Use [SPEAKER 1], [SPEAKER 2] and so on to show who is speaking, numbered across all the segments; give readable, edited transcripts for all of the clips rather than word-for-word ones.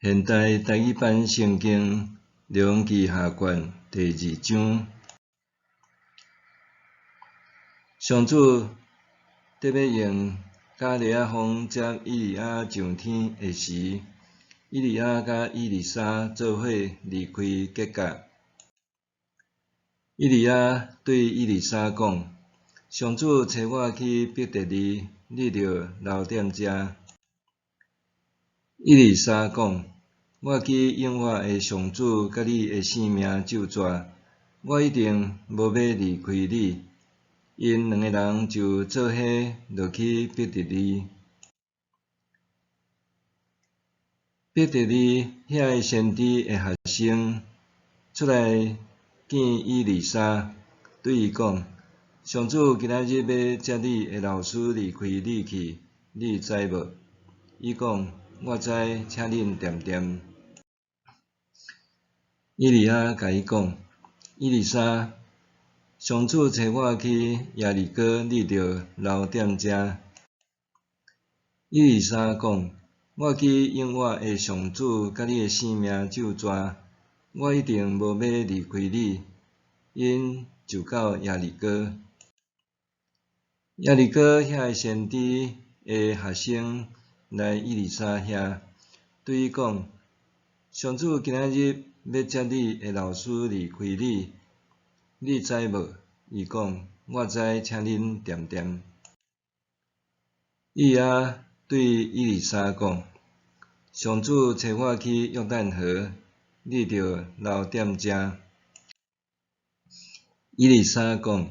[SPEAKER 1] 現代台語版聖經列王紀下卷第二章，上主得欲用加勒仔風接以利亞上天的時，以利亞佮以利沙做伙離開吉甲。以利亞對以利沙講：上主差我去伯特利，你著留踮遮。以利沙講：我去應我的上主佮你的性命咒詛，我一定無欲離開你。𪜶兩个人就做伙落去伯特利。伯特利遐个先知的學生出來見以利沙，對伊講：上主今仔日欲接你的老師離開你去，你知無？伊講：我知，請恁恬恬。以利亞共伊講：以利沙，上主差我去耶利哥，你著留踮遮。以利沙講：我去應我的上主佮你的性命咒詛，我一定無欲離開你。𪜶就到耶利哥。耶利哥遐个先知的學生來以利沙遐，對伊講：上主今仔日欲接你的老師離開你，你知無？伊講：我知，請恁恬恬。以利亞對以利沙講：上主差我去約旦河，你著留踮遮。以利沙講：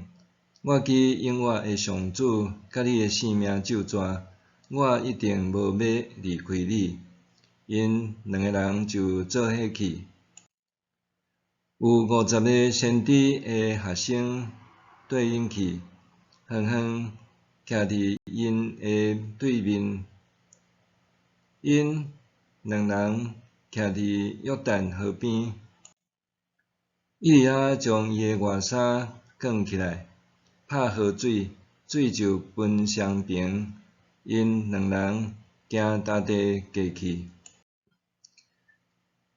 [SPEAKER 1] 我去應我的上主佮你的性命咒詛，我一定無欲離開你。𪜶兩个人就做伙去。有50个先知的學生綴𪜶去，遠遠徛佇𪜶的對面。𪜶兩人徛佇約旦河邊。以利亞將伊的外衫捲起來，拍河水，水就分雙爿。𪜶兩人行乾地過去。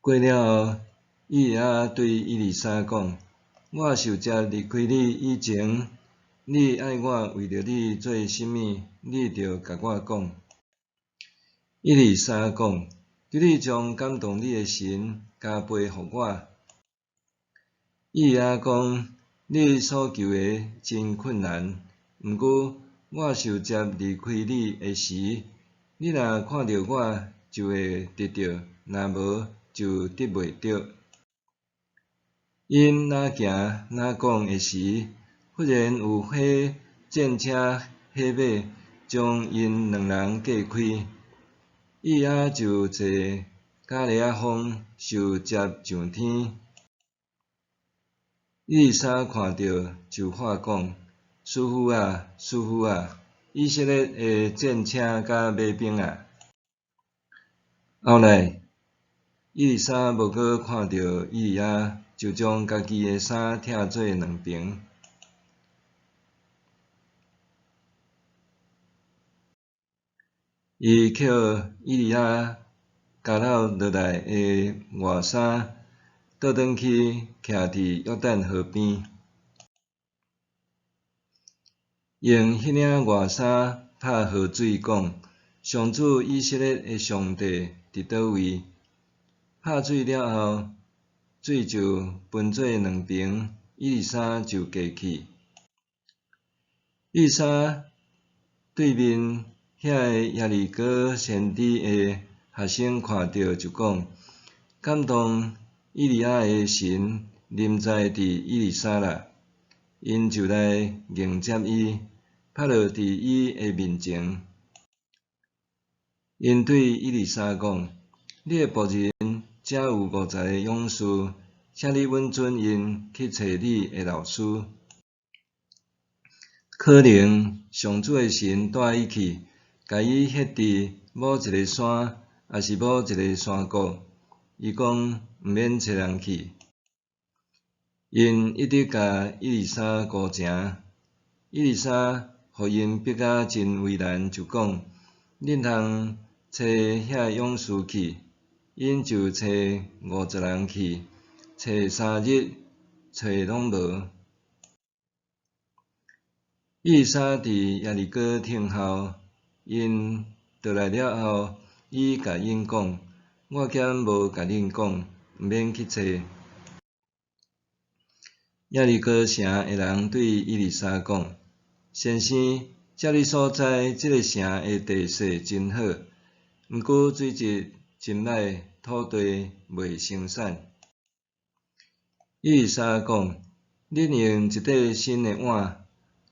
[SPEAKER 1] 過了後，以利亞對以利沙講：我受接離開你以前，你愛我為著你做啥物，你著共我講。以利沙講：求你將感動你的神加倍予我。以利亞講：你所求的真困難，毋過我受接離開你的時，你若看著我就會得著，若無就得袂著。𪜶若行若講的時，忽然有火戰車火馬將𪜶兩人隔開，以利亞就坐加勒仔風受接上天。以利沙看著就喊講：師傅啊，師傅啊！以色列的戰車佮馬兵啊！後來，以利沙無閣看著以利亞，就將家己的衫拆做兩爿。伊抾以利亞交落落來的外衫，倒轉去徛佇約旦河邊，用彼領外衫拍河水，講：上主以色列的上帝佇佗位？拍水了後，水就分做兩爿，以利沙就過去。以利沙對面遐个耶利哥先知的學生看著就講：感動以利亞的神臨在佇以利沙啦！𪜶就來迎接伊，趴落佇伊的面前。𪜶對以利沙講：你的僕人遮有50个勇士，請你允准𪜶去揣你的老師。可能上主的神帶伊去，共伊歇佇某一个山，抑是某一个山谷。伊講毋免揣人去。𪜶一直共以利沙孤情，以利沙予𪜶逼甲真為難，就講：恁通揣遐勇士去， 𪜶就揣50人去，揣3日，揣攏無。以利沙佇耶利哥等候，𪜶倒來了後，伊共𪜶講：我敢無共恁講，毋免去揣。耶利哥城的人對以利沙講：先生，照你所知，這个城的地勢真好，毋過水質真䆀，土地袂生產。以利沙講：恁用一塊新的碗，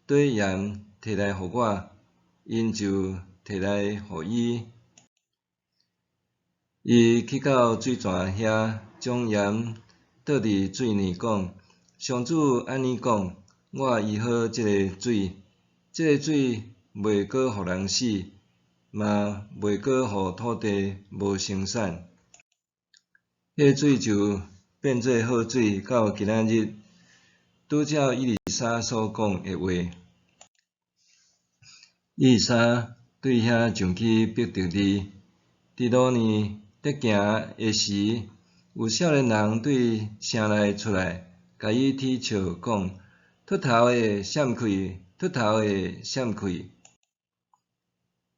[SPEAKER 1] 綴鹽提來予我，𪜶就提來予伊。伊去到水泉遐，將鹽倒佇水裡，講：上主按呢講：我醫好這个水，這个水袂閣予人死，嘛袂閣予土地無生產。彼个水就變做好水，到今仔日，拄照以利沙所講的話。以利沙對遐上去伯特利，佇路呢佇行的時，有少年人對城內出來，共伊啼笑講：禿頭的閃開，禿頭的閃開！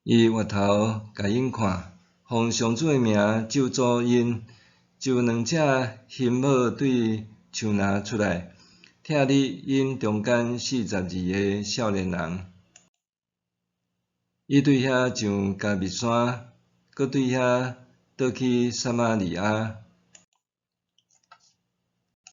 [SPEAKER 1] 伊回頭共𪜶看，奉上主的名咒詛𪜶，就兩隻熊母對樹林出來，拆離𪜶中間42个少年人。伊對遐上迦密山，閣對遐倒去撒瑪利亞。